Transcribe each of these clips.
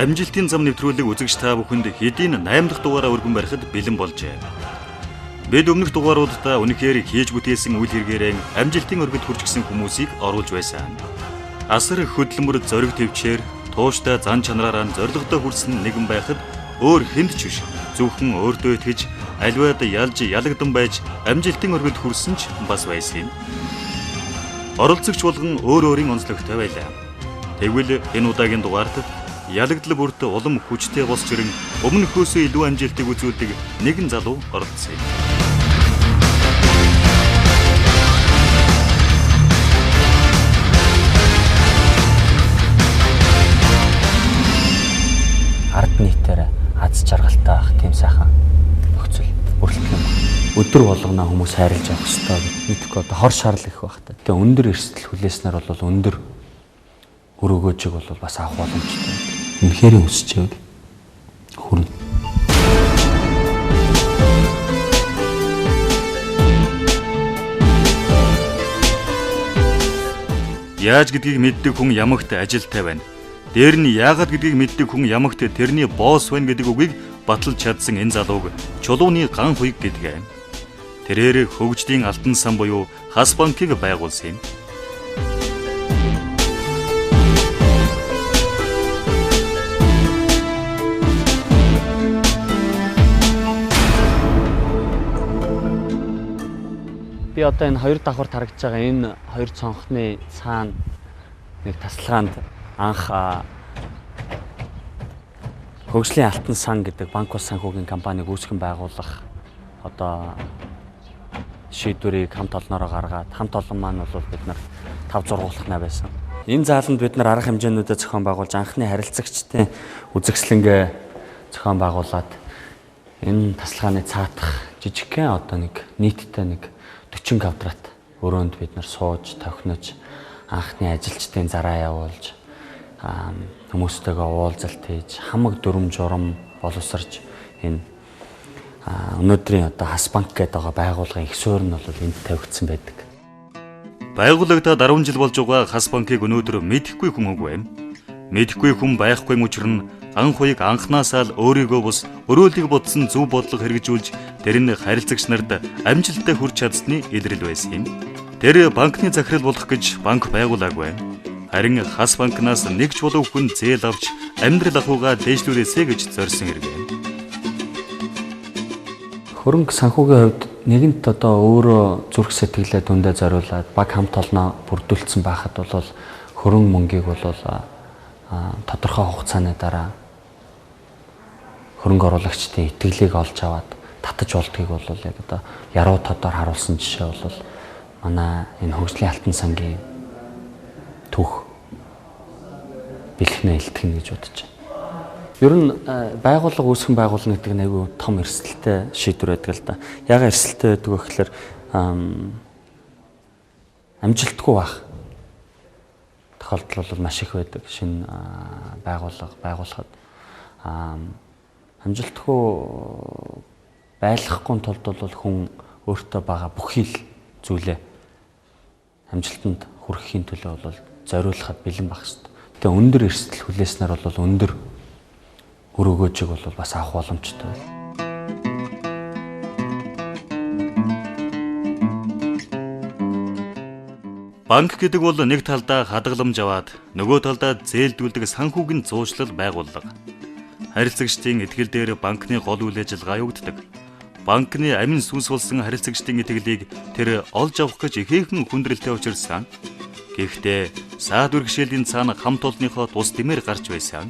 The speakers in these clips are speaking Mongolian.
Амжилтын зам нэвтрүүлэг үзэгч та бүхэнд хэдийн 8 дахь дугаараа өргөн барихад бэлэн болжээ. Бид өмнөх дугааруудаа үнэхээр хийж бүтээсэн үйл хэрэгээрээ амжилтын өргөлд хүрч гисэн хүмүүсийг оруулж байсан. Асар хөдөлмөр зориг төвчээр тууштай зан чанараараа зорилгодоо хүрсэн нэгэн байхад өөр хүнд ч биш. Зөвхөн өөртөө итгэж аливаад ялж ялагдсан байж амжилтын өргөлд хүрсэн ч бас байсан юм. Оролцогч болгон өөр өөрийн онцлогтой байлаа. Тэгвэл энэ удаагийн дугаард ялагдал бүрт улам хүчтэй босч ирэн өмнөхөөсөө илүү амжилтыг үзүүлдэг нэгэн залуу оролцсон юм. Ард нийтээр аз жаргалтай байх тийм сайхан нөхцөл бүрэлдэх юм. Өдөр болгоно хүмүүс хайрлаж явах ёстой. Мэдхгүй одоо хор шарл их байх та. Тэгээ өндөр эрсдэл хүлээснээр бол өндөр үр өгөөжийг бол бас авах боломжтой. Үнэхээр өсчээвэл хүрнэ. Яаж гэдгийг мэддэг хүн ямагт ажилтай байна. Дээр нь яагаад гэдгийг мэддэг хүн ямагт тэрний босс байна гэдэг үгийг баталж чадсан энэ залууг Чулууны ган хуйг гэдэг. Тэрээр хөгжлийн алтан сан буюу Хас банкыг байгуулсан юм. Би одоо энэ хоёр давхар тарагдж байгаа энэ хоёр цонхны цаана нэг тасалгаанд анх хөгжлийн алтан сан гэдэг банк бус санхүүгийн компаниг үүсгэн байгуулах одоо шийдвэрийг хамт олноороо гаргаад хамт олон маань бол бид нар 5 6 байсан. Энэ зааланд бид нар арга хэмжээнүүдэд зохион байгуулж анхны харилцагчдын үзэсгэлэнгээ зохион байгуулад энэ тасалгааны цаатах жижигхэн одоо нэг нийтдээ нэг 40 квадрат өрөөнд бид нар сууж, тохинож, анхны ажилчдын зараа явуулж, хүмүүстэйгээ уулзалт хийж, хамаг дүрм журам боловсарч энэ өнөөдрийн одоо Хас банк гэдэг байгаа байгууллагын их суурь нь бол энд тавигдсан байдаг. Байгуулагдаад 10 жил болж байгаа Хас банкыг өнөөдөр мэдэхгүй хүн үгүй юм. Мэдэхгүй хүн байхгүй учир нь ган хуйг анхнаасаа л өөрийгөө бус өрөөлийг бодсон зөв бодлого хэрэгжүүлж тэр нь харилцагч нарт амжилттай хүрч чадсны илрэл байсан юм. Тэр банкны захирал болох гэж банк байгуулаагүй. Харин Хас банкнаас нэг ч болов хүн зээл авч амьдрал ахуйгаа дээшлүүлээсэй гэж зорьсон хэрэг. Хөрөнгө санхүүгийн хувьд нэгэнт одоо өөрөө зүрх сэтгэлээ дүндээ зориулаад баг хамт олноо бүрдүүлсэн байхад бол хөрөнгө мөнгийг бол тодорхой хугацааны дараа хөрөнгө оруулагчдын итгэлийг олж аваад татаж болдгийг бол яг одоо яруу тодор харуулсан жишээ бол манай энэ хөгжлийн алтан сангийн түүх бэлхнээ илтгэнэ гэж бодож байна. Ер нь байгууллага үүсгэн байгуулна гэдэг нь айгүй том эрсдэлтэй шийдвэр байдаг л да. Яг эрсдэлтэй байдаг вэ гэхээр амжилтгүй байх тохиолдол бол маш их байдаг. Шинэ байгууллага байгуулахад амжилтгүй байлгахгүй тулд бол хүн өөртөө байгаа бүхий л зүйлээ амжилтанд хүрэхийн төлөө бол зориулахад бэлэн байх ёстой. Тэгээ өндөр эрсдэл хүлээснээр бол өндөр үр өгөөжийг бол бас авах боломжтой байна. Банк гэдэг бол нэг талдаа хадгаламж аваад нөгөө талдаа зээлдүүлдэг санхүүгийн зуушлал байгууллага. Харилцагчдын итгэл дээр банкны гол үйл ажиллагаа явагддаг. Банкны амин сүнс болсон харилцагчдын итгэлийг тэр олж авах гэж ихээхэн хүндрэлтэй учирсан. Гэхдээ саад бэрхшээлийн цаана хамт олонныхоо тус дэмээр гарч байсан.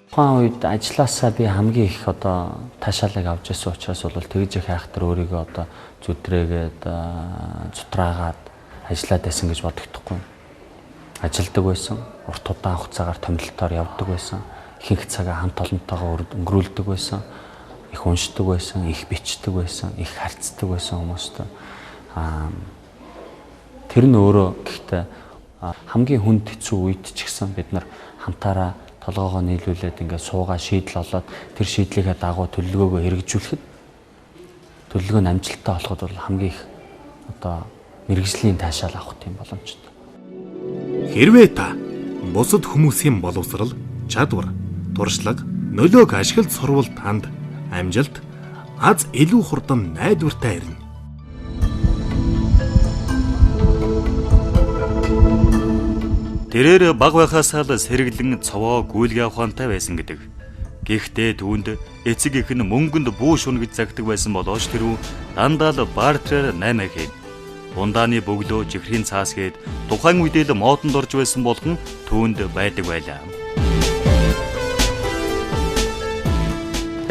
Тухайн үед ажилласаа би хамгийн их одоо таашаалыг авч ирсэн учраас бол тэгж их айхтар өөрийгөө одоо зүтрээгээд зутраагаад ажиллаад байсан гэж бодогдохгүй. Ажилдаг байсан, урт удаан хугацаагаар томилолтоор явдаг байсан, ихэнх цагаа хамт олонтойгоо өнгөрүүлдэг байсан, их уншдаг байсан, их бичдэг байсан, их харьцдаг байсан хүмүүстэй. Тэр нь өөрөө гэхдээ хамгийн хүнд хэцүү үед ч гэсэн бид нар хамтаараа толгоогоо нийлүүлээд ингээд суугаа шийдэл олоод тэр шийдлийнхээ дагуу төлөвлөгөөгөө хэрэгжүүлэхэд төлөвлөгөө нь амжилттай болоход бол хамгийн их одоо мэргэжлийн таашаал авах тийм боломжтой. Хэрвээ та Бусад хүмүүсийн боловсрал, чадвар, туршлага, нөлөөг ашиглаж сурвал танд амжилт аз илүү хурдан найдвартай ирнэ. Тэрээр баг байхаасаа л сэргэлэн цовоо гүйлгээ ухаантай байсан гэдэг. Гэхдээ түүнд эцэг эх нь мөнгөнд бүү шун гэж загдаг байсан болооч тэрүү дандаа л бартераар 8 хэд. Ундааны бөглөө чихрийн цаас гээд тухайн үедээ л модонд орж байсан болгон түүнд байдаг байлаа.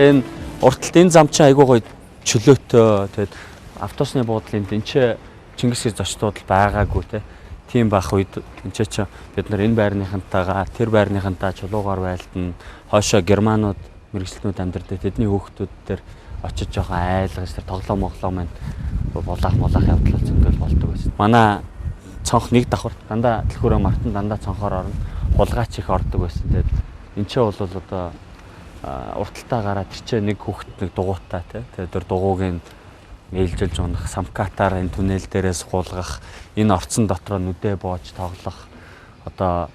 Энэ урталт энэ зам чинь айгүй гоё чөлөөтэй. Тэгээд автобусны буудлын энэ чи Чингис зочдууд байгаагүй те. Тийм байх үед энэ чи бид нар энэ байрныхантайгаа тэр байрныхантаа чулуугаар байлдана. Хойшоо германууд мэргэжилтнүүд амьдардаг. Тэдний хүүхдүүд дээр очиж жоохон айлгаж тэр тоглоом моглоом маань булаах мулаах явдал зөндөл болдог байсан. Манай цонх нэг давхар дандаа дэлгүүрээ мартан дандаа цонхоор орно. Хулгайч их ордог байсан. Тэгээд энэ ч бол одоо урталтаа гараад тэр чинь нэг хүүхэд нэг дугуйтай тий. Тэгээд тэр дугуйг нээлжилж унах, самкатаар энэ түнэл дээрээс хулгах, энэ орцон дотроо нүдэ боож тоглох, одоо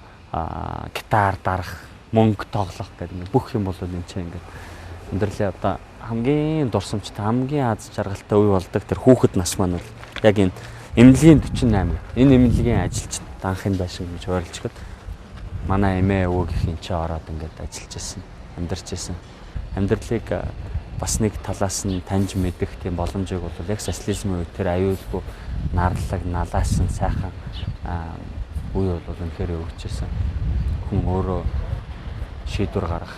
гитар дарах, мөнгө тоглох гэдэг нэг бүх юм бол энэ чинь ингээд амьдралын одоо хамгийн дурсамжтай, хамгийн аз жаргалтай үе болдог тэр хүүхэд нас маань бол яг энэ эмнэлгийн 48. Энэ эмнэлгийн ажилчид анхын байшин гэж ойрлцоход манай эмээ өвөө гэх энэ чинь ороод ингээд ажиллаж байсан, амьдарч байсан. Амьдралыг бас нэг талаас нь таньж мэдэх тийм боломжийг бол яг социализмын үед тэр аюулгүй нарлаг, налаасан сайхан үе бол үнэхээр өгч байсан. Хүн өөрөө шийдвэр гаргах,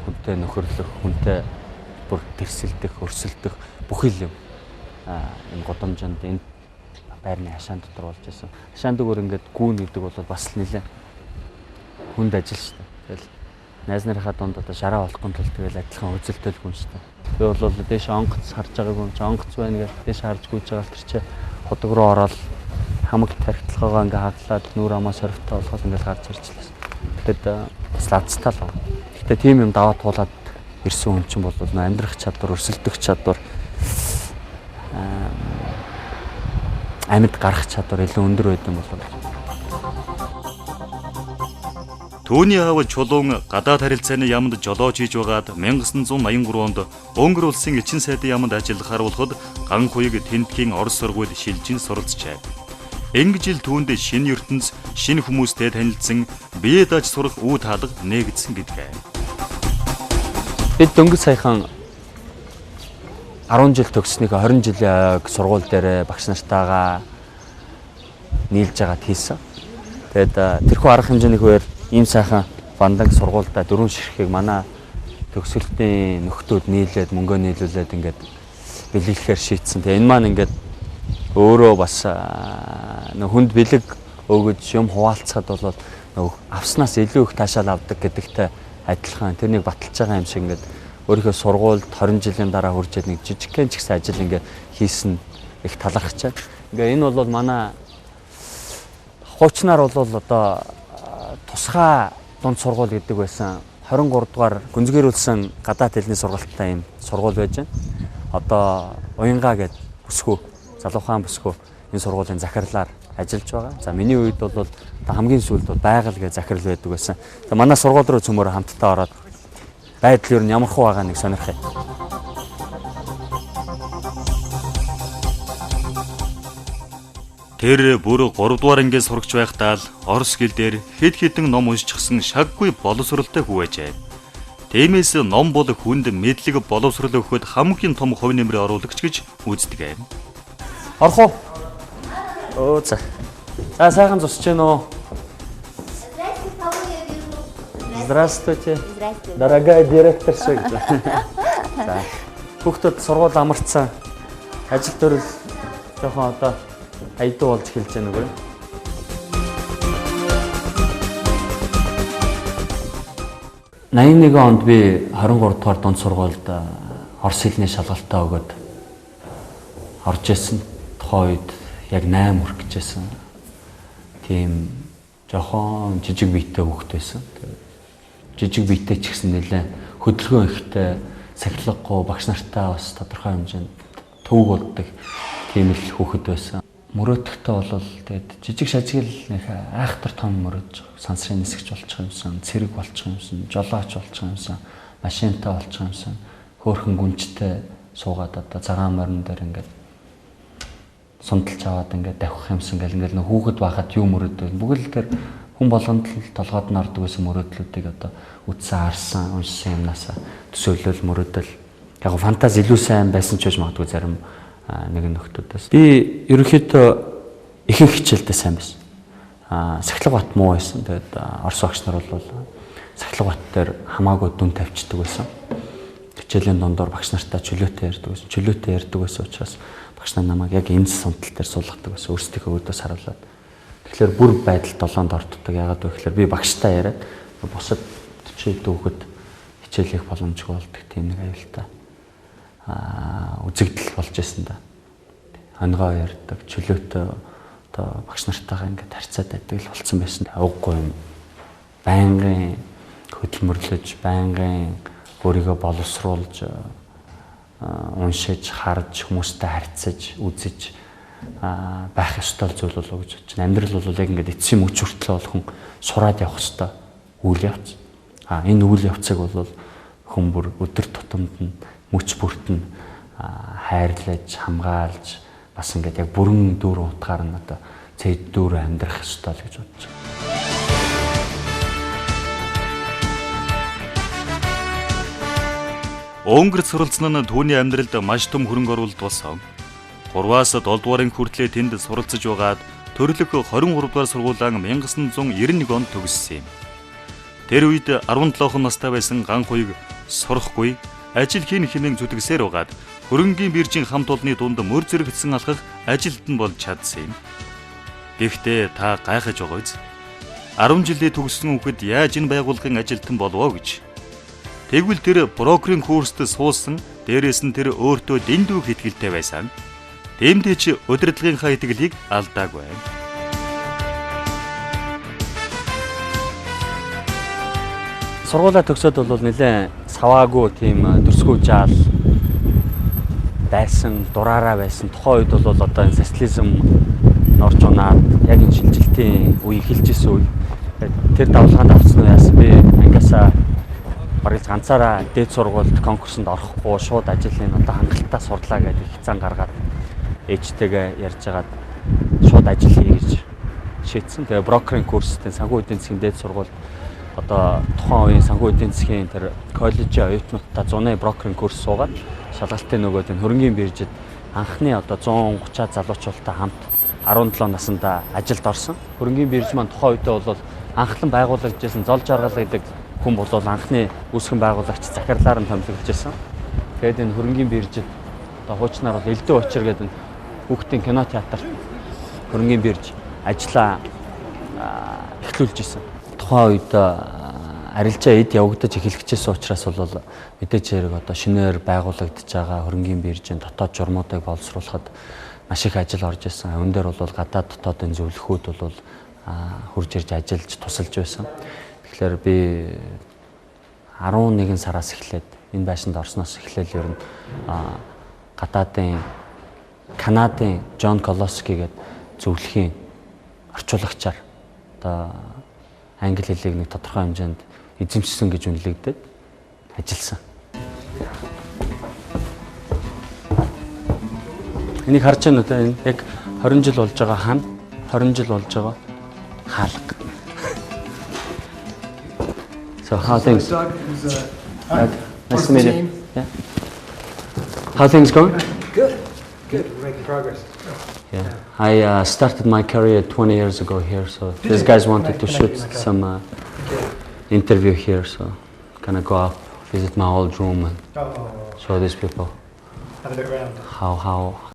хүнтэй нөхөрлөх, хүнтэй бүр тэрсэлдэх, өрсөлдөх бүх юм энэ гудамжинд энэ байрны хашаан дотор болж байсан. Хашаан дүүгээр ингээд гүүн гэдэг бол бас л нэлээ хүнд ажил шүү дээ. Тэгэл найз нарынхаа дунд одоо шараа болохгүй тул тэгэл адилхан үзэлтэй л хүн шүү дээ. Би бол дээш онгоц харж байгаагүй юм чи онгоц байна гэж дээш харж гүйж байгаа л тэр чи худаг руу ороод хамаг тархитлагаагаа ингээ хаглаад нүүр амаа сорвтой болоход ингээл гарч ирчихлээ. Тэгэхэд бас лазтай л байна. Гэтэ тийм юм даваа туулаад ирсэн хүн чинь бол амьдрах чадвар, өрсөлдөх чадвар, амьд гарах чадвар илүү өндөр байдаг юм болов. Түүний аав Чулуун гадаад харилцааны яамд жолооч хийж байгаад 1983 онд Унгар улсын элчин сайдын яамд ажиллахаар болоход Ганхуйг Тэнтгийн Орос сургуульд шилжин суралцжээ. Ингэж ил түүнд шинэ ертөнц, шинэ хүмүүстэй танилцсан, бие дааж сурах үе таалга нээгдсэн гэдгээ. Бид дөнгөж саяхан 10 жил төгссөнийхөө 20 жилийн ойг сургууль дээр багш нартайгаа нийлж байгаад хийсэн. Тэгээд тэрхүү арга хэмжээний үеэр ийм сайхан банданг сургуульдаа дөрвөн ширхгийг манай төгсгөлтийн нөхдүүд нийлээд мөнгөө нийлүүлээд ингээд бэлэглэхээр шийдсэн. Тэгээ энэ маань ингээд өөрөө бас хүнд бэлэг өгөж юм хуваалцахад бол нөгөө авснаас илүү их таашаал авдаг гэдэгтэй адилхан тэрнийг баталж байгаа юм шиг ингээд өөрийнхөө сургуульд 20 жилийн дараа хүрч нэг жижигхэн ч гэсэн ажил ингээд хийсэн их талархаж байна. Ингээ энэ бол манай хуучнаар бол одоо тусгай дунд сургууль гэдэг байсан. 23 дугаар гүнзгийрүүлсэн гадаад хэлний сургалттай юм сургууль байж байна. Одоо Уянга гэдэг бүсгүй, залуухан бүсгүй энэ сургуулийн захирлаар ажиллаж байгаа. За миний үед бол хамгийн сүүлд бол байгаль гэж захирал байдаг байсан. За манай сургууль руу цөмөр хамтдаа ороод байдал ер нь ямар хуу байгаа нэг сонирхъя. Тэр бүр 3 дугаар ангийн сурагч байхдаа л орос хэл дээр хэд хэдэн ном уншчихсан шаггүй боловсралтай хүү байжээ. Тиймээс ном бол хүнд мэдлэг боловсрол өгөхөд хамгийн том хувь нэмрээ оруулагч гэж үздэг. Орох уу? Оо за. За сайхан зусч гэнэ үү? Здравствуйте. Здравствуйте. Дорогая директорша. За. Хүүхдүүд сургууль амарцсан. Ажил төрөл жоохон одоо аядуу болж эхэлж байна үгүй. 81 онд би 23 дугаар дунд сургуульд орос хэлний шалгалтаа өгөөд орж исэн. Тухайн үед яг 8 хүрэх гэж байсан. Тийм жоохон жижиг биетэй хүүхэд байсан. Жижиг биетэй ч гэсэн нэлээ хөдөлгөөн ихтэй, сахилгагүй, багш нартай бас тодорхой хэмжээнд төвөг болдог тийм л хүүхэд байсан. Мөрөөдөхтэй бол тэгээд жижиг шажиг л нэг айхтар том мөрөөдж байгаа. Сансрын нисгч болчих юмсан, цэрэг болчих юмсан, жолооч болчих юмсан, машинтай болчих юмсан, хөөхөн гүнжтэй суугаад одоо цагаан морин дээр ингээд сундалж аваад ингээд давхих юмсан гэл ингээд нөх хүүхэд байхад юу мөрөөдөл. Бүгд л тэр хүн болгонд л толгойд нь ордог байсан мөрөөдлүүдийг одоо үтсэн, харсан, уншсан юмнасаа төсөөлөл мөрөөдөл. Яг фантаз илүү сайн байсан ч байж магадгүй зарим нэгэн нөхдүүдээс. Би ерөнхийдөө ихэнх хичээлдээ сайн байсан. Сахилга бат муу байсан. Тэгээд Орос багш нар бол сахилга бат дээр хамаагүй дүн тавьчихдаг байсан. Хичээлийн дундуур багш нартай чөлөөтэй ярьдаг байсан. Чөлөөтэй ярьдаг байсан учраас багш нар намайг яг энэ сунтал дээр суулгадаг байсан. Өөрсдийнхөө өөдөөс харуулад. Тэгэхээр бүр байдал долоонд орддог. Яагаад вэ гэхээр би багштай яриад бусад 40 дүүхэд хичээл хийх боломжгүй болдог тийм нэг аюултай үзэгдэл болж исэн да. Онгоо ярьдаг, чөлөөтэй одоо багш нартайгаа ингээд харьцаад байдаг л болцсон байсан. Уггүй юм. Байнгын хөдөлмөрлөж, байнгын өөрийгөө боловсруулж, уншиж, харж, хүмүүстэй харьцаж, үзэж байх ёстой зүйл болов уу гэж бодож байна. Амьдрал бол яг ингээд эцсийн мөч хүртэл бол хүн сураад явах ёстой үйл явц. Энэ үйл явцыг бол хүн бүр өдөр тутамд нь мөч бүрт нь хайрлаж, хамгаалж бас ингээд яг бүрэн дүүрэн утгаар нь одоо цэд дүүрэн амьдрах ёстой л гэж бодож байна. Унгар суралцсан нь түүний амьдралд маш том хөрөнгө оруулалт болсон. 3-аас 7 дугаарын хүртлээр тэнд суралцж байгаад төрлөх 23 дугаар сургуулаа 1991 онд төгссөн юм. Тэр үед 17 настай байсан Ганхуйг сурахгүй ажил хийн хэмээн зүтгэсээр байгаад хөрөнгийн биржийн хамт олонны дунд мөр зэрэгцсэн алхах ажилт нь болж чадсан юм. Гэхдээ та гайхаж байгаа биз? 10 жилээ төгссөн хүүхэд яаж энэ байгууллагын ажилтан болвоо гэж. Тэгвэл тэр брокерийн курст суусан, дээрээс нь тэр өөртөө дэндүү итгэлтэй байсан. Тэмдээ ч удирдлагынхаа итгэлийг алдаагүй. Сургуулаа төгсөөд бол нэлээд саваагүй тийм дүрсгүй жаал байсан, дураараа байсан. Тухайн үед бол одоо энэ социализм норж унаад яг энэ шилжилтийн үе эхэлж исэн үе. Тэр давлгаанд авсан уу яасан бэ? Ангиасаа бараг л ганцаараа дээд сургуульд конкурсонд орохгүй шууд ажлын одоо хангалттай сурлаа гэдэг их зан гаргаад ээжтэйгээ ярьж хагаад шууд ажил хий гэж шийдсэн. Тэгээ брокерийн курстэй санхүү эдийн засгийн дээд сургуульд одоо тухайн үеийн санхүү эдийн засгийн тэр коллежийн оюутнуудтай зуны брокерийн курс суугаад шалгалтын нөгөө тэр хөрөнгийн биржид анхны одоо 130 залуучуудтай хамт 17 наснда ажилд орсон. Хөрөнгийн бирж маань тухайн үедээ бол анхлан байгуулагдажсэн Зол Жаргал гэдэг хүн бол анхны үүсгэн байгуулагч захирлаар нь томилогдож байсан. Тэгээд энэ хөрөнгийн биржид одоо хуучнаар бол Элдэн учир гэдэг хүүхдийн кино театрт хөрөнгийн бирж ажлаа эхлүүлж исэн. Тухайн үед арилжаа эд явагдаж эхлэхжсэн учраас бол мэдээж хэрэг одоо шинээр байгуулагдаж байгаа хөрөнгийн биржийн дотоод журмуудыг боловсруулахад маш их ажил орж исэн. Үүн дээр бол гадаад дотоодын зөвлөхүүд бол хурж ирж ажиллаж тусалж байсан. Тэгэхээр би 11 сараас эхлээд энэ байшинд орсноос эхлээл ер нь гадаадын Канадын Джон Колоски гэдэг зөвлөхийн орчуулагчаар одоо англи хэлийг нэг тодорхой хэмжээнд эзэмшсэн гэж үнэлэгдээд ажилласан. Энийг харж байна уу те энэ яг 20 жил болж байгаа хан 20 жил болж байгаа хаалга. So how things? Doug, who's Doug, nice to meet you. Yeah. How things going? Good. Good. We're making progress. Yeah. I started my career 20 years ago here, so Did these you? guys wanted to Can I shoot get my some interview here, so gonna go up, visit my old room and Oh, show these people have a look around. how